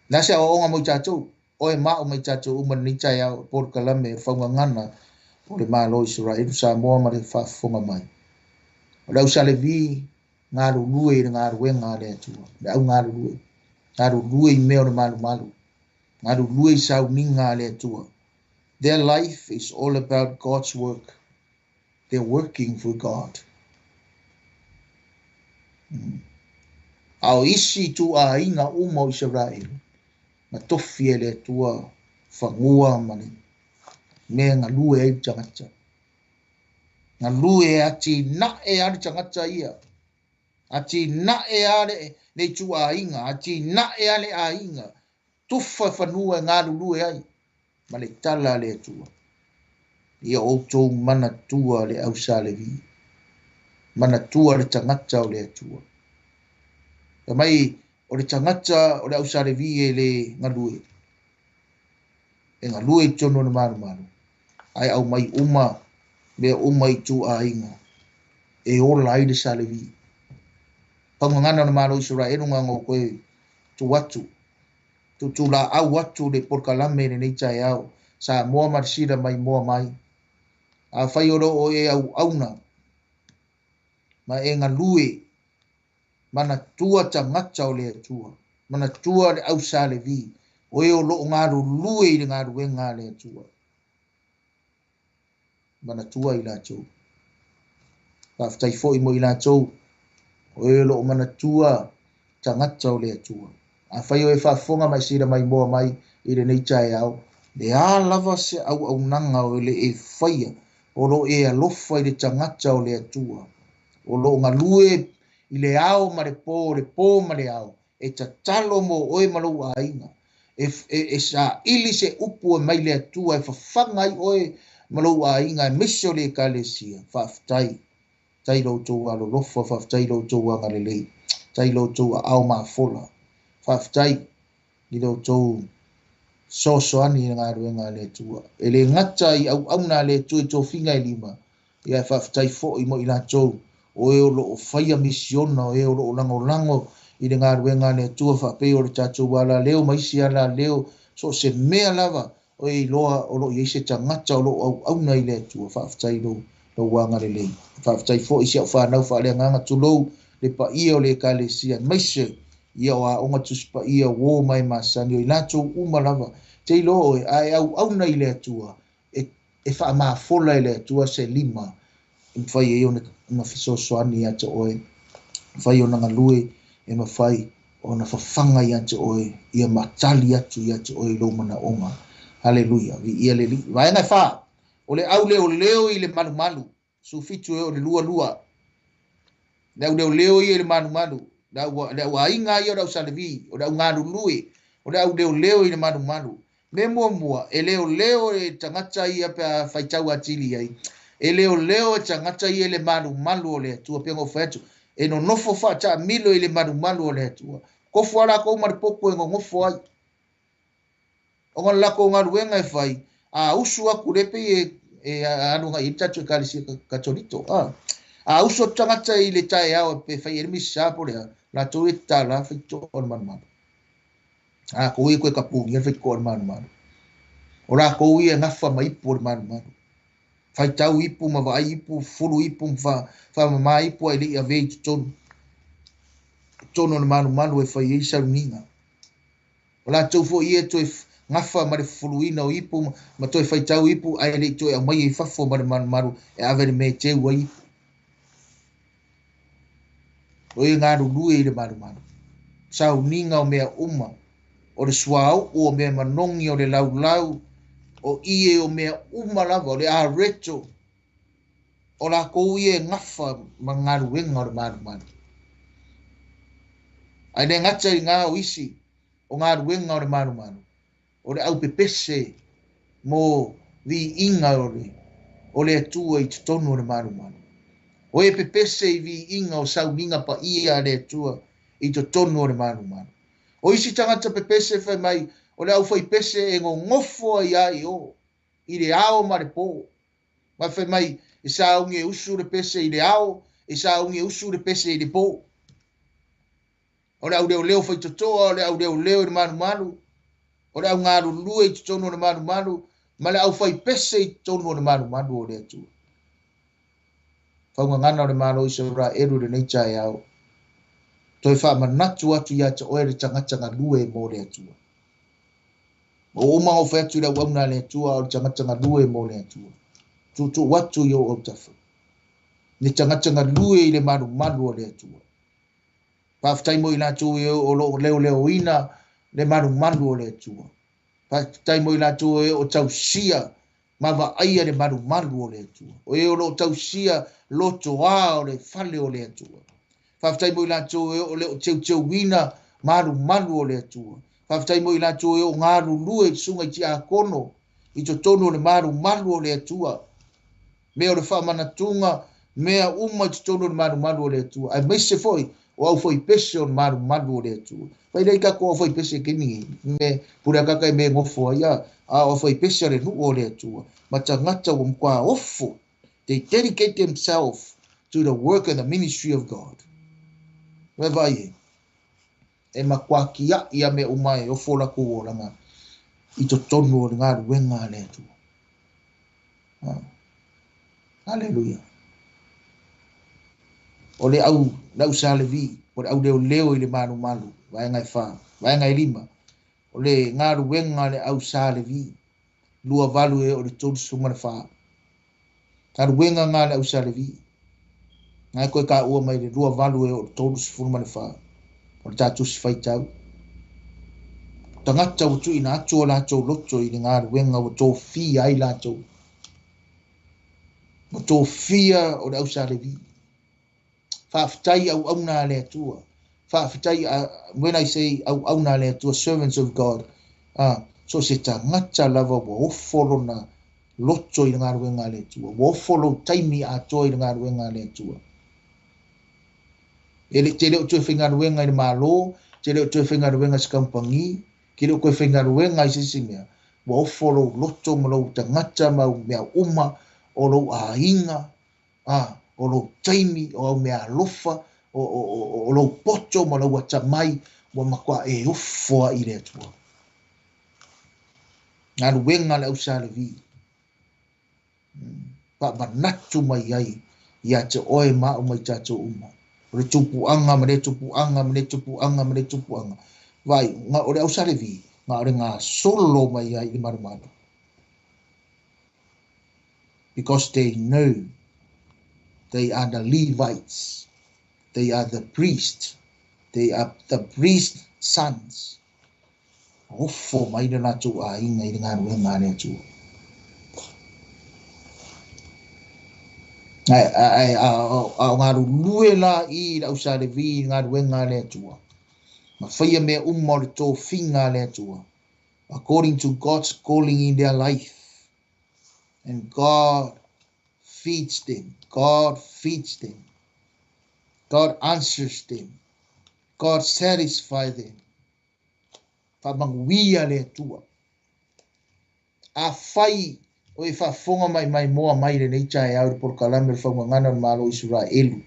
Le a se aoaoga mo i tatou? Oe ma au ma i tatou uma i lenei taeao, polokalame o le faugagana o le Malo o Isaraelu, Samoa ma le faafofoga mai. O le au Sa Levi, galulue i le galuega a le Atua, le au galulue, galulue i mea o le malumalu, galulue i sauniga a le Atua. Their life is all about God's work. They're working for God. A o isi ituaiga uma o Isaraelu, na tofi e le Atua fanua ma le mea e galue ai le tagata. Galue e atinae a le tagata ia. Atinae a le, le ituaiga, atinae a le aiga. Tufa fanua e galulue ai ma le tala a le Atua. Ia outou manatua le au Sa Levi. Manatua le tagata o le Atua. Fai mai, o le tagata o le au Sa Levi e le galue. E galue i totonu o le malumalu, ae aumai uma mea uma i ituaiga e ola ai le Sa Levi. Faugagana o le Malo o Isaraelu na ona ou toe tu atu, tuutulaau atu le polokalame i lenei taeao, Samoa ma le sila mai moa mai. Afai o lo o e auauna ma e galue, manatua tagata o le Atua, manatua le au Sa Levi, o e o lo o galulue i le galuega a le Atua. Manatua i latou. Faafetai foi mo i latou o e o lo o manatua tagata o le Atua. Afai o e faafofoga ma e sila maimoa mai i lenei taeao, le a lava se auaunaga o le e faia, o lo o e alofa i le tagata o le Atua, o lo o galue i le ao ma le po, le po ma le ao, e tatalo mo oe ma lou aiga, e, e, e saili se upu e mai le Atua e fafaga ai oe ma lou aiga aemaise o le Ekalesia. Faafetai. Faafetai i lo outou alolofa, faafetai i lo outou agalelei, faafetai i lo outou aao mafola, faafetai i lo outou fesoasoani i le galuega a le Atua. E le gata i auauna a le Atua i tofiga e lima, ia e faafetai foi mo i latou o e o lo o faia misiona, o e o lo o lagolago i le galuega a le Atua, faapei o le tatou alaleo ma isi alaleo, so o se mea lava o e iloa o lo o i ai se tagata o lo o auauna i le Atua. Faafetai i lou, lou agalelei. Faafetai foi i si au fanau faaleagaga, tulou le paia o le Ekalesia, aemaise ia o aoga Tusi Paia, uo ma e masani, o i latou uma lava. Te iloa oe, a e auauna i le Atua, e, e faamafola e le Atua se lima e mafai ai ona, ona fesoasoani ia te oe, mafai ona galue, e mafai ona fafaga ia te oe, ia ma tali atu ia te oe i lou manaoga. Haleluia, viia le Alii. Vaega e fa, o le au leoleo i le malumalu. 17 e oo i le 22. Le au leoleo ia i le malumalu, le au, le au aiga ia o le au Sa Levi, o le au galulue, o le au leoleo i le malumalu. Mea muamua, e leoleo e tagata ia pe a faitau atili ai. E leoleo e tagata ia i le malumalu o le Atua, pei ona ou fai atu, e nonofo faataamilo i le malumalu o le Atua. Tofu lava latou ma le potu e nonofo ai. Ona o le latou galuega e fai, a usu atu lea pei e, e alu agai i ai le tatou Ekalesia Katoliko. A, a usu atu tagata i le taeao pe fai ai le misa po o le a, latou e tatala faitotoa o le malumalu. Latou ia toe tapunia le faitotoa o le malumalu. O latou ia e gafa ma ipu o le malumalu. Faitau ipu ma vaai ipu, fulu ipu ma faamama ipu ae le i avea i totonu. Totonu o le malumalu e fai ai sauniga. O latou foi ia e toe gafa ma le fufuluina o ipu ma toe faitau ipu ae le i toe aumaia i fafo ma le malumalu e ave i le mea e teu ai ipu. O e galulue i le malumalu. Sauniga o mea uma, o le suauu o mea manogi, o le laulau, o ie o mea uma lava, o le areto, o latou ia e gafa ma galuega o le malumalu. Ae le gata i na o isi o galuega o le malumalu, o le aupepese mo viiga o le, o le Atua i totonu o le malumalu. O e pepese i viiga o sauniga paia a le Atua i totonu o le malumalu. O isi tagata pepese fai mai, o le aufaipese e gogofo ai lava i o, i le ao ma le po. Ma fai mai, e sauni e usu le pese i le ao, e sauni e usu le pese i le po. O le au leoleo faitotoa, o le au leoleo i le malumalu, o le au galulue i totonu o le malumalu, ma le aufaipese i totonu o le malumalu o le Atua. Faugagana o le Malo o Isaraelu i lenei taeao, toe faamanatu atu ia te oe le tagata galue mo le Atua. Ua uma ona ou fai atu i le auauna a le Atua, o le tagata galue mo le Atua. Tuutuu atu i ou autafa. Le tagata galue i le malumalu o le Atua. Faafetai mo i latou e o lo o leoleoina le malumalu o le Atua. Faafetai mo i latou e o tausia ma vaaia le malumalu o le Atua. O e o lo o tausia lotoa o le fale o le Atua. Faafetai mo i latou e o le o teuteuina malumalu o le Atua. Faafetai mo i latou e o galulue i susuga i tiakono i totonu o le malumalu o le Atua. Mea o le faamanatuga, mea uma i totonu o le malumalu o le Atua, aemaise foi o aufaipese o le malumalu o le Atua. Fai lea i tatou aufaipese i taimi nei, me pule akaka i mea e nofo ai, a o aufaipese a le nuu o le Atua, ma tagata ua matua ofo. They dedicate themselves to the work and the ministry of God. Vaai vaai e. E matua kiaʻi a mea uma e ofo latou olaga i totonu o le galuega a le Atua. Ah. Aleluia. O le au, le au Sa Levi, o le au leoleo i le malumalu, vaega e fa, vaega e lima. O le galuega a le au Sa Levi, 28 e oo i le 34. Galuega nga le au Sa Levi. Nga e koe taua mai le 28 e oo i le 34. O le tā tusi faitau. Tagata ua tuuina atu o latou loto i le galuega ua tofia ai latou. Ua tofia o le au Sa Levi. Faafetai auauna a le Atua. Faafetai, when I say auauna a le Atua, servants of God, so se tagata lava ua ofo lona loto i le galuega a le Atua. Ua ofo lou taimi atoa i le galuega a le Atua. E le, te le o toe faigaluega i le Malo, te le o toe faigaluega i se kamupani, te le o toe faigaluega i se isi mea. Ua ofo lou loto ma lou tagata ma au mea uma, o lou aiga, a, o lou taimi, o au mea alofa, o, o, o, o lou poto ma lou atamai, ua matua e ofo ai i le Atua. Galuega a le au Sa Levi. Faamanatu mai ai ia te oe ma au ma i tatou uma. O le tupuaga ma lea tupuaga ma lea tupuaga ma lea tupuaga. Vaai, o le au Sa Levi, na o le gasolo mai ai i le malumalu. Because they know they are the Levites, they are the priests, they are the priest sons. Ofo mai le latou aiga i le galuega a le Atua. Ae a o galulue la i le au Sa Levi i galuega a le Atua, ma faia mea uma o le tofiga a le Atua, according to God's calling in their life. And God feeds them. God feeds them. God answers them. God satisfies them. Faamanuia le Atua. Afai o e faafofoga mai maimoa mai i lenei taeao i le polokalame o le Faugagana o le Malo o Isaraelu,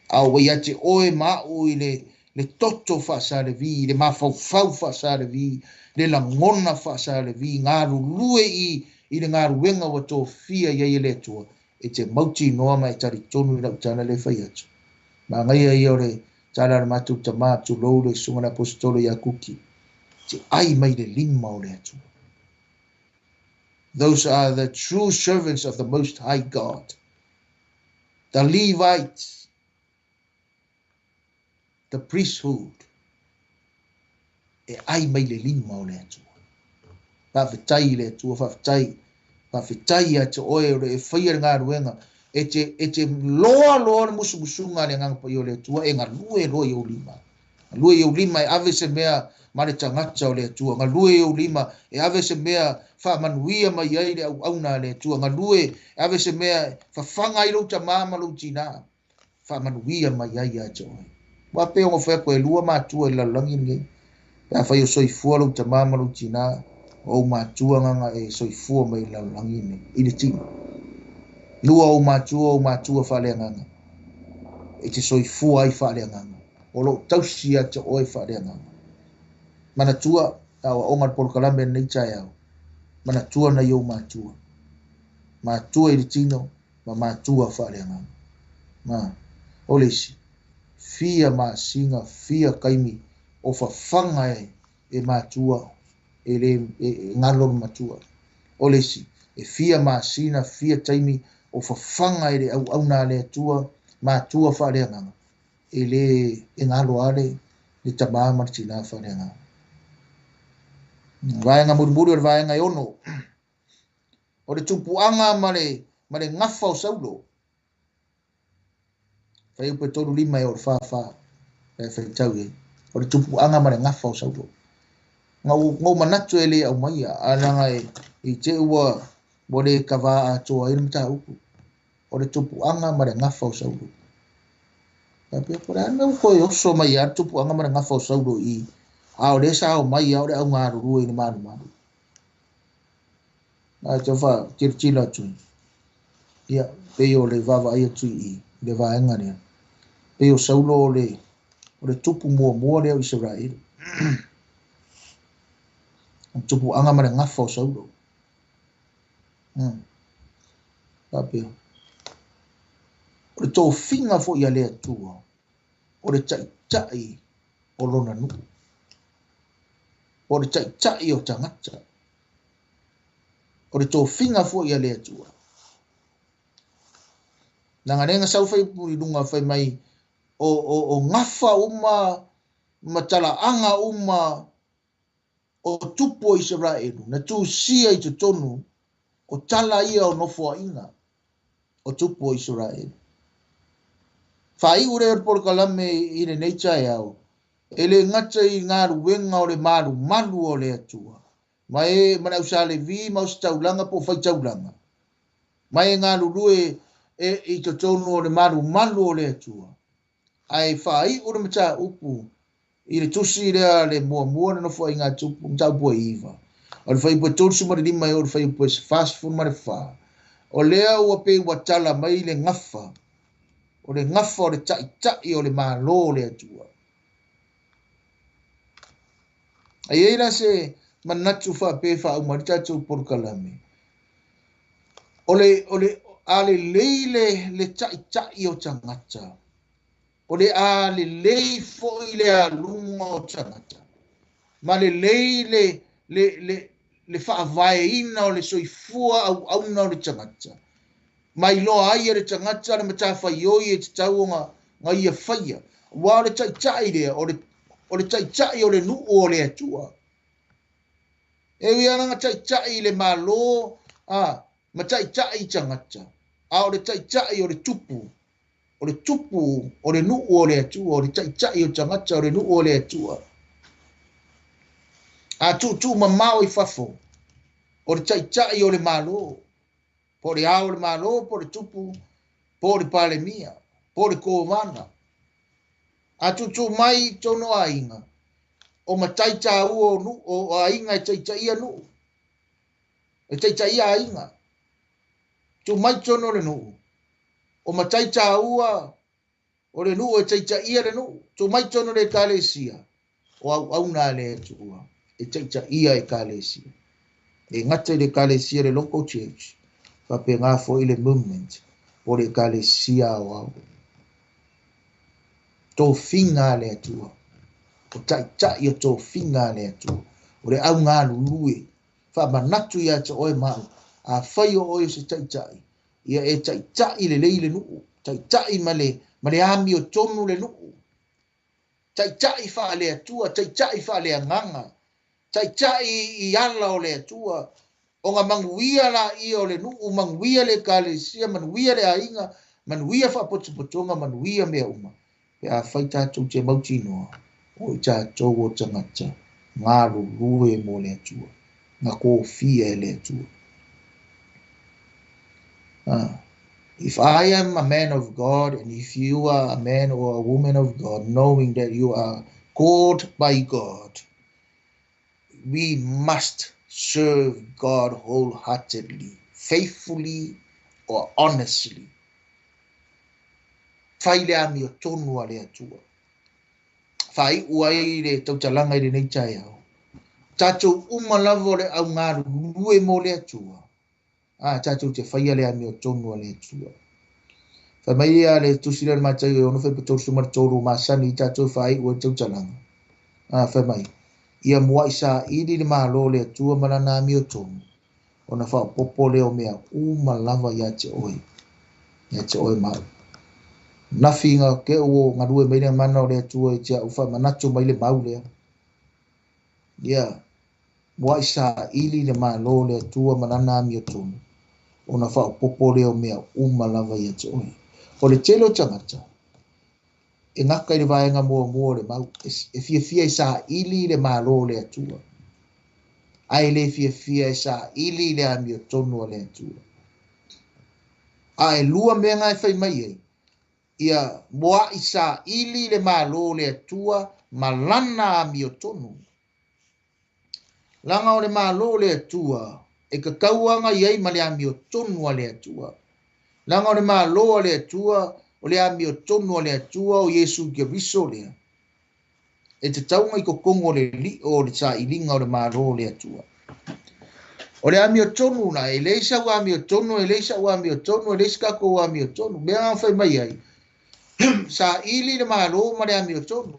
a ua ia te oe ma a'u i le le toto faa-Sa Levi, le mafaufau faa-Sa Levi, le lagona faa-Sa Levi, galulue i i le galuega ua tofia i ai e le Atua, e te mautinoa ma e talitonu i lau tala lea e fai atu. Manaia ia o le tala a le matou tama, tulou le Susuga i le Aposetolo ia Kuki, te ai mai le lima o le Atua. Those are the true servants of the Most High God. The Levites, the priesthood, e ai mai le lima o le Atua. Faafetai i le Atua, faafetai, faafetai ia te oe o le e faia le galuega, e te, e te loa loa le musumusuga a le Agaga Paia o le Atua, e galue loa i ou lima. Galue i ou lima e ave se mea ma le tagata o le Atua. Galue i ou lima e ave se mea faamanuia mai ai le auauna a le Atua. Galue e ave se mea e fafaga ai lou tamā ma lou tinā, faamanuia mai ai ia te oe. Aua pei ona fai atu, e lua matua i le lalolagi lenei. Pe afai o soifua lou tamā ma lou tinā, o ou matua gana e soifua mai i le lalolagi lenei, i le tino. Lua ou matua, o ou matua faaleagaga, e te soifua ai faaleagaga. O lo o tausi ia te oe faaleagaga. Manatua, aoaoga le polokalame lenei taeao, manatua nai ou matua. Matua i le tino ma matua faaleagaga. Ma, o le isi, fia masina, fia taimi o fafaga e, e matua, e le e, e galo le matua. O le isi, e fia masina, fia taimi o fafaga e le auauna a le Atua, matua faaleagaga, e le e galo lava le, le tamā ma le tinā faaleagaga. Vaega mulimuli o le vaega e ono, o le tupuaga ma le, ma le gafa o Saulo. Fuaiupu e 35 e oo i le 44, e faitau i ai. O le tupuaga ma le gafa o Saulo. Na ou manatu e le aumaia, ae leaga e, i te i ua, ua le kava atoa ai le mataupu. O le tupuaga ma le gafa o Saulo. Faapea, po o le a le mea ua toe oso mai ai le tupuaga ma le gafa o Saulo i i, a o lea sa omai lava o le au galulue i le malumalu. Ae tau faatilotilo atu, ia, pei o le vaavaai atu i i le vaega lea, pei o Saulo o le, o le tupu muamua lea o Isaraelu. O le tupuaga ma le gafa o Saulo. Faapea. O le tofiga foi a le Atua, o le taitai o lona nuu. O le taitai o tagata. O le tofiga foi a le Atua. Leaga lea na sau fai i luga fai mai o, o, o gafa uma ma talaaga uma o tupu o Isaraelu na tusia i totonu o tala ia o nofoaiga o tupu o Isaraelu. Faaiu lea o le polokalame i lenei taeao, e le gata i galuega o le malumalu o le Atua, ma e ma le au Sa Levi ma ositaulaga po o faitaulaga, ma e galulue e, i totonu o le malumalu o le Atua, ae faaiu le mataupu i le tusi lea le muamua na nofoaiga a Tupu, mataupu e 9, o le fuaiupu e 35 e oo i le fuaiupu e 44, o lea ua pei ua tala mai le gafa, o le gafa o le taitai o le Malo o le Atua. A i ai la se manatu faapea e faauma ai le tatou polokalame, o le, o le, a lelei le, le taitai o tagata, O le a lelei foi le aluga o tagata, ma lelei le, le, le, le faavaeina o le soifua auauna o le tagata, ma iloa ai e le tagata le matafaioi e tatau ona, ona ia faia, aua o le taitai lea, o le, o le taitai o le nuu o le Atua. E ui lava na taitai i le Malo, a, ma taitai i tagata. A o le taita'i o le tupu, o le tupu o le nuu o le Atua, o le taita'i o tagata o le nuu o le Atua. A tuutuu mamao i fafo, o le taita'i o le Malo, po o le ao o le Malo, po o le tupu, po o le Palemia, po o le Kovana. A tuutuu mai i totonu o aiga, o matai taua o nuu, o aiga e taitaia nuu, e taitaia aiga. Tuu mai totonu o le nuu, o matai taua o le nuu e taitaia le nuu. Tuu mai totonu o le ekalesia, o auauna a le Atua e taitaia ekalesia. E gata i le ekalesia le local church, faapena foi le movement po o le ekalesia aoao. Tofiga a le Atua, o taita'i o tofiga a le Atua, o le augalulue, faamanatu ia te oe ma au, afai o oe o se taita'i, ia e taita'i lelei le nuu, taita'i ma le amiotonu le nuu, taita'i faale-Atua, taita'i faale-agaga, taita'i i ala o le Atua, ona manuia laia o le nuu, manuia le ekalesia, manuia le aiga, manuia faapotopotoga, manuia mea uma. Pe afai tatou te mautinoa, o i tatou o tagata galulue mo le Atua, na kofia e le Atua. If I am a man of God, and if you are a man or a woman of God, knowing that you are called by God, we must serve God wholeheartedly, faithfully or honestly. Fai le amiotonu a le Atua. Faaiu ai le tautalaga i lenei taeao. Tatou uma lava o le augalulue mo le Atua. Tatou te faia le amiotonu a le Atua. Fai mai ia le tusi lea o le Mataio e 6:33 masani i tatou faaiu ai le tautalaga. Fai mai, ia muai saili le Malo o le Atua ma lana amiotonu, ona faaopoopo lea o mea uma lava ia te oe, ia te oe ma au. Nafi nga ke o galue mai le mana o le Atua i te au faamanatu mai le mau lea. Ia muai saili le Malo o le Atua ma lana amiotonu, ona faaopoopo lea o mea uma lava ia te oe. O le tele o tagata, e gaka i le vaega muamua o le mau, e fiafia e saili le Malo o le Atua, ae le fiafia e saili le amiotonu a le Atua. A e lua mea nga e fai mai ai, ia muai saili le Malo o le Atua ma lana amiotonu. Langa o le Malo o le Atua, e kakauanga iai ma le amiotonu a le Atua. Langa o le Malo a le Atua, o le amiotonu a le Atua o Iesu Keriso lea. E te taunga i kokongo o le lio o le sailiga o le Malo o le Atua. O le amiotonu na, e leai sau amiotonu, e leai sau amiotonu, e leai se tatou amiotonu. Mea nga fai mai ai, saili le Malo ma le amiotonu.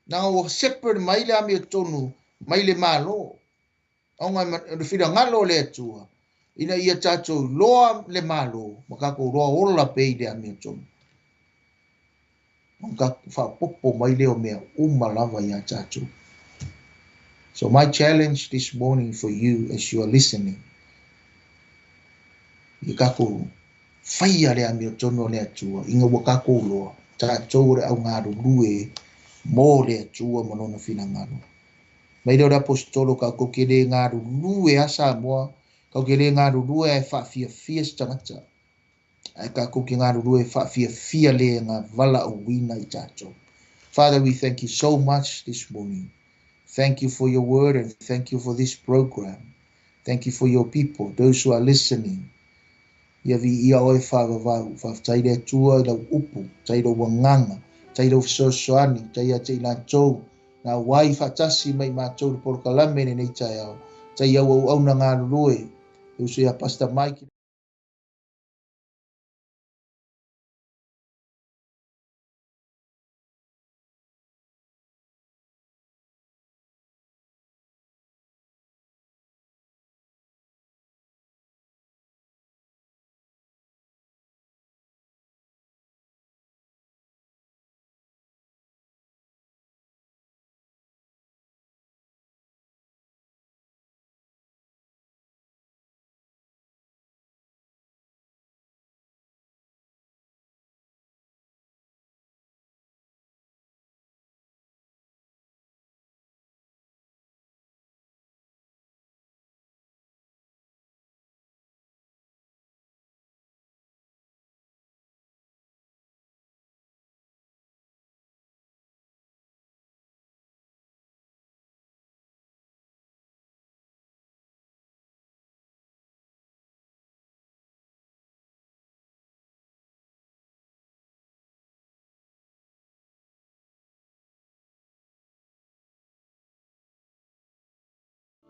Nanga ua separate mai le amiotonu mai le Malo. Ona o le finagalo o le Atua, ina ia tatou loa le Malo, ma tatou loa ola pea i le amiotonu. Ona tatou faaopoopo mai lea o mea uma lava ia tatou. So my challenge this morning for you as you are listening, ia tatou faia le amiotonu o le Atua, ina ua tatou loa, tatou o le augalulue mo le Atua ma lona finagalo. Mai lea o le apostolo, tatou ke le galulue a Samoa, tatou ke le galulue ae faafiafia se tagata, ae tatou ke galulue faafiafia le nga valaauina i tatou. Father, we thank you so much this morning. Thank you for your word and thank you for this program. Thank you for your people, those who are listening. Ia vi ia oe whaavavau, whaaftai le Atua i lau upu, tai lau wanganga, tai lau fesoasoani, tai ia te i latou, ngā wai whaatasi mai mātou le polokalame le nei taeao, tai au au au na galulue, e uso ia Pastor Mike.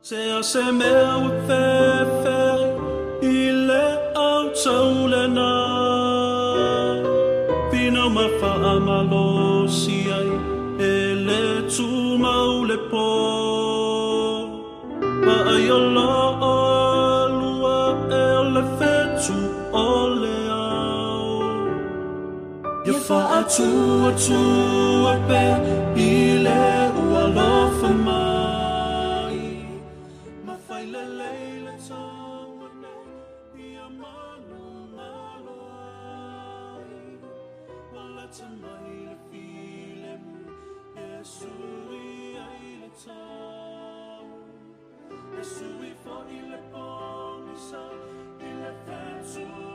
Se a se mea ua fefe i le au tau lena Pina ma faamalosi ai e le tumau le po Vaai o loo lua e o le fetu o le ao Ia faatua tua pea i le ua alofa mai Ma fai lelei le taua nei ia manumalo ai Ua lata mai le filemu e sui ai le tau E sui foi le pogisa i le fetu.